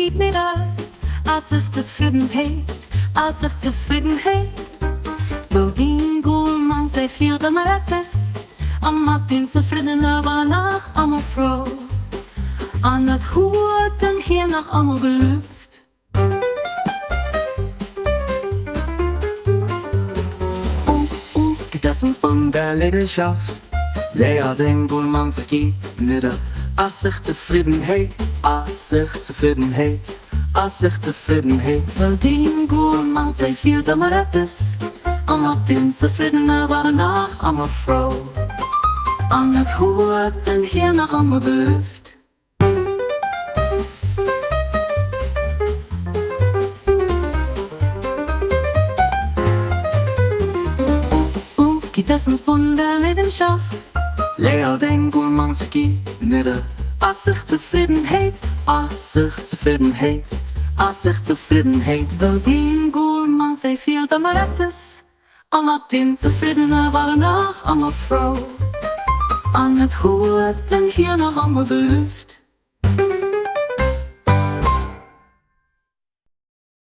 giet nidder, a sich Zefriddenheet, a sich Zefriddenheet. Well deen goe Mann säi feelt ëmmer eppes, a mat deem Zefriddene war en nach ëmmer frou, an et huet en hien nach ëmmer gelüft. D'Essenz vun der Leedenschaft, Léier deng Gourmand ze gi nidder a sich Zefriddenheet, a sich Zefriddenheet, a sich Zefriddenheet. Well deen Gourmand säi feelt ëmmer eppes, a mat deem Zefriddene war en nach ëmmer frou, an et huet en hien nach ëmmer gelüft. Gi d'Essens vun der Leedenschaft. Léier deng Gourmand ze gi nidder a sich Zefriddenheet, a sich Zefriddenheet, a sich Zefriddenheet. Well deen Gourmand säi feelt ëmmer eppes, a mat deem Zefriddene war en nach ëmmer frou, an et huet en hien nach ëmmer gelüft.